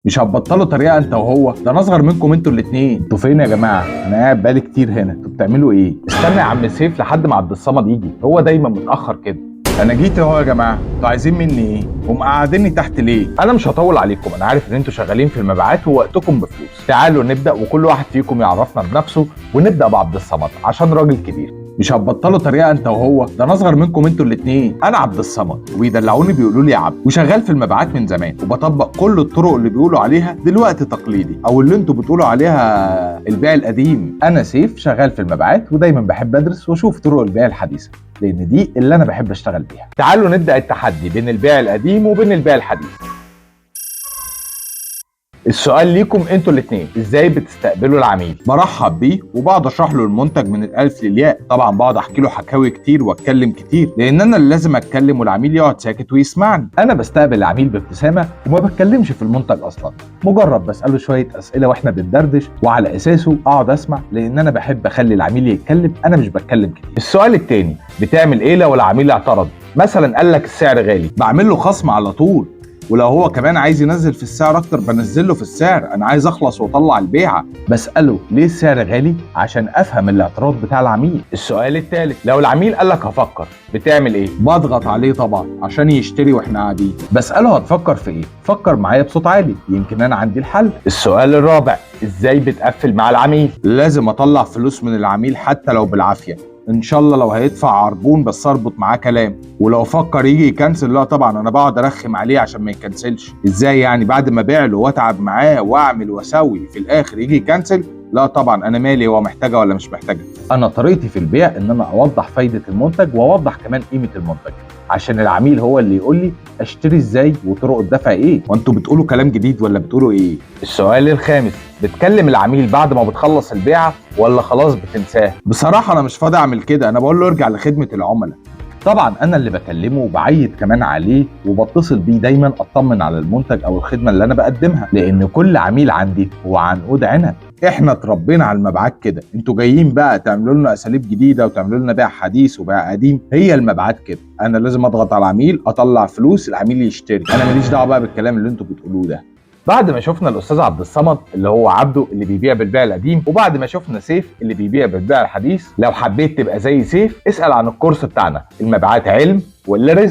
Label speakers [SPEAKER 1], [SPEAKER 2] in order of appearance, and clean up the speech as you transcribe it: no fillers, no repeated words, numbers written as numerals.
[SPEAKER 1] مش هتبطلوا طريقه انت وهو؟ ده انا اصغر منكم انتوا الاثنين. انتوا فين يا جماعة؟ انا قاعد بقالي كتير هنا، انتوا بتعملوا ايه؟ استنى يا عم سيف لحد ما عبد الصمد يجي، هو دايما متاخر كده. انا جيت اهو يا جماعة، انتوا عايزين مني ايه؟ ومقعديني تحت ليه؟ انا مش هطول عليكم، انا عارف ان انتوا شغالين في المبيعات ووقتكم بفلوس. تعالوا نبدا وكل واحد فيكم يعرفنا بنفسه، ونبدا بعبد الصمد عشان راجل كبير. مش هتبطلوا طريقه انت وهو؟ ده انا اصغر منكم انتوا الاثنين. انا عبد الصمد وبيدلعوني بيقولوا لي يا عبد، وشغال في المبيعات من زمان، وبطبق كل الطرق اللي بيقولوا عليها دلوقتي تقليدي، او اللي انتوا بتقولوا عليها البيع القديم. انا سيف شغال في المبيعات، ودايما بحب ادرس واشوف طرق البيع الحديثة، لان دي اللي انا بحب اشتغل بيها. تعالوا نبدا التحدي بين البيع القديم وبين البيع الحديث. السؤال ليكم انتوا الاثنين، ازاي بتستقبلوا العميل؟ برحب بيه وبقعد اشرح له المنتج من الالف للياء، طبعا بقعد احكي له حكاوي كتير واتكلم كتير، لان انا اللي لازم اتكلم والعميل يقعد ساكت ويسمعني. انا بستقبل العميل بابتسامة وما بتكلمش في المنتج اصلا، مجرد بساله شوية اسئلة واحنا بندردش، وعلى اساسه اقعد اسمع، لان انا بحب اخلي العميل يتكلم، انا مش بتكلم كتير. السؤال التاني، بتعمل ايه لو العميل اعترض؟ مثلا قال لك السعر غالي، بعمل له خصم على طول، ولو هو كمان عايز ينزل في السعر اكتر بنزل له في السعر، انا عايز اخلص واطلع البيعة. بساله ليه السعر غالي عشان افهم الاعتراض بتاع العميل. السؤال الثالث، لو العميل قال لك هفكر، بتعمل ايه؟ بضغط عليه طبعا عشان يشتري واحنا قاعدين. بساله هتفكر في ايه؟ فكر معايا بصوت عالي، يمكن انا عندي الحل. السؤال الرابع، ازاي بتقفل مع العميل؟ لازم اطلع فلوس من العميل حتى لو بالعافية، ان شاء الله لو هيدفع عربون بس اربط معاه كلام، ولو فكر يجي يكنسل لا طبعا انا بقعد ارخم عليه عشان ما يكنسلش. ازاي يعني بعد ما ابيع له واتعب معاه واعمل واسوي في الاخر يجي يكنسل؟ لا طبعا، انا مالي هو محتاجه ولا مش محتاجه. انا طريقتي في البيع ان انا اوضح فايده المنتج واوضح كمان قيمة المنتج، عشان العميل هو اللي يقول لي اشتري ازاي وطرق الدفع ايه. وانتوا بتقولوا كلام جديد ولا بتقولوا ايه؟ السؤال الخامس، بتكلم العميل بعد ما بتخلص البيعة ولا خلاص بتنساه؟ بصراحة انا مش فاضي اعمل كده، انا بقول له ارجع لخدمة العملاء. طبعا انا اللي بكلمه وبعيد كمان عليه وبتصل بيه دايما اطمن على المنتج او الخدمة اللي انا بقدمها، لان كل عميل عندي هو عنقود عنب. احنا اتربينا على المبيعات كده، انتوا جايين بقى تعملوا لنا اساليب جديدة وتعملوا لنا بيع حديث وبيع قديم. هي المبيعات كده، انا لازم اضغط على العميل اطلع فلوس العميل يشتري، انا ماليش دعوه بقى بالكلام اللي انتوا بتقولوه ده. بعد ما شفنا الاستاذ عبد الصمد اللي هو عبده اللي بيبيع بالبيع القديم، وبعد ما شفنا سيف اللي بيبيع بالبيع الحديث، لو حبيت تبقى زي سيف اسال عن الكورس بتاعنا، المبيعات علم ولا رزق.